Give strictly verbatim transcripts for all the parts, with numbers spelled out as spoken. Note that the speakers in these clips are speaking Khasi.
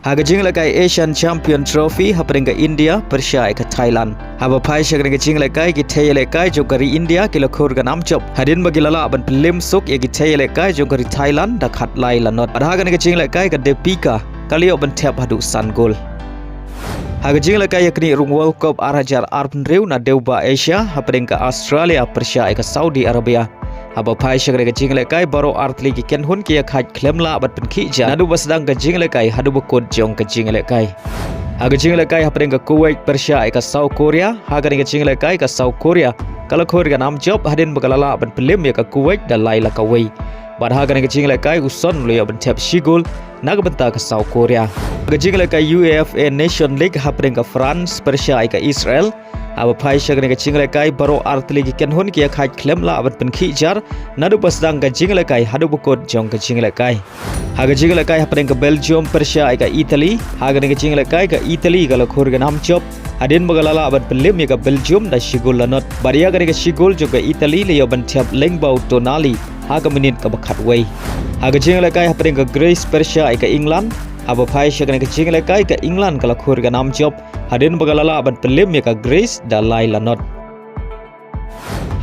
Ha ka jinglehkai Asian Champion Trophy hapdeng ka India pyrshah ïa ka Thailand. Haba phai sha kane ka jinglehkai, ki thei ïalehkai jong ka ri India ki la khur ka nam jop hadien ba ki la lah ban pynlip suk ïa ki thei ïalehkai jong ka ri Thailand da khatlai la not. Bad ha kane ka jinglehkai ka Depika ka la ïoh ban thep haduh san gol. Ha ka jinglehkai ïaknieh rung World Cup ar hajar arphew hynriew na dewbah Asia hapdeng ka Australia pyrshah ïa ka Saudi Arabia. Haba phai sha kane ka jinglehkai, baroh artylli ki kynhun ki ïakhaid khlem lah ban pynkhih jar naduh ba sdang ka jinglehkai haduh ba kut jong ka jinglehkai. Ha ka jinglehkai hapdeng ka Kuwait pyrshah ïa ka South Korea, ha kane ka jinglehkai ka South Korea ka la khur ka nam jop hadien ba ka la lah ban pynlip ïa ka Kuwait da lai la kawei. Bad ha kane ka jinglehkai u Son u la ïoh ban thep shi gol na ka bynta ka South Korea. Ka jinglehkai UEFA Nation League hapdeng ka France pyrshah ïa ka Israel. Haba phai sha kane ka jinglehkai, baroh artylli ki kynhun ki ïakhaid khlem lah ban pynkhih jar naduh ba sdang ka jinglehkai haduh ba kut jong ka jinglehkai. Ha ka jinglehkai hapdeng ka Belgium pyrshah ïa ka Italy, ha kane ka jinglehkai ka Italy ka la khur ka nam jop hadien ba ka la lah ban pynlip ïa ka Belgium da shi gol la not. Bad ïa kane ka shi gol jong ka Italy la ïoh ban thep lyngba u Tonali ha ka minit kaba khatwei. Ha ka jinglehkai hapdeng ka Greece pyrshah ïa ka England, haba phai sha kane ka jinglehkai ka England ka la khur ka nam jop hadien ba ka la lah ban pynlip ïa ka Greece da lai la not.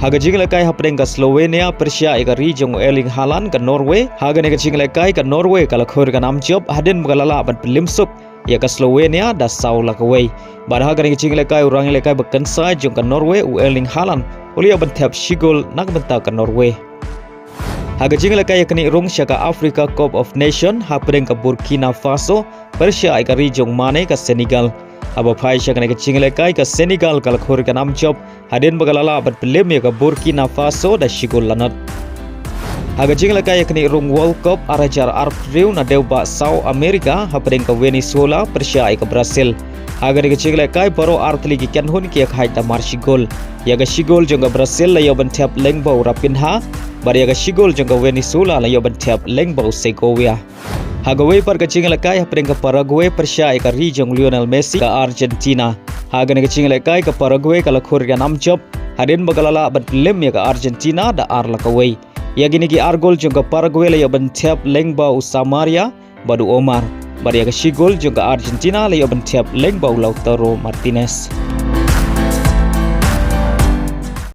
Ha ka jinglehkai hapdeng ka Slovenia pyrshah ïa ka ri jong u Erling Haaland, ka Norway, ha kane ka jinglehkai ka Norway ka la khur ka nam jop hadien ba ka la lah ban pynlip suk ïa ka Slovenia da saw la kawei. Bad ha kane ka jinglehkai u rangïalehkai ba kynsai jong ka Norway u Erling Haaland u la ïoh ban thep shi gol na ka bynta ka Norway. Ha ka jinglehkai ïaknieh rung sha ka Africa Cup of Nation hapdeng ka Burkina Faso pyrshah ïa ka ri jong Mane, ka Senegal. Haba phai sha kane ka jinglehkai ka Senegal ka la khur ka nam jop hadien ba ka la lah ban pynlip ïa ka Burkina Faso da shi gol la not. Ha ka jinglehkai ïaknieh rung World Cup ar hajar arphew hynriew na dewbah South America hapdeng ka Venezuela pyrshah ïa ka Brazil. Ha kane ka jinglehkai baroh artylli ki kynhun ki ïakhaid da mar shi gol. Ïa ka shi gol jong ka Brazil la ïoh ban thep lyngba u Raphinha, bad ïa ka shi gol jong ka Venezuela la ïoh ban thep lyngba u Segovia. Ha kawei pat ka jinglehkai hapdeng ka Paraguay pyrshah ïa ka ri jong u Lionel Messi, ka Argentina. Ha kane ka jinglehkai ka Paraguay ka la khur ka nam jop hadien ba ka la lah ban pynlip ïa ka Argentina da ar la kawei. Ïa kine ki ar gol jong ka Paraguay la ïoh ban thep lyngba u Samaria bad u Omar, bad ïa ka shi gol jong ka Argentina la ïoh ban thep lyngba u Lautaro Martinez.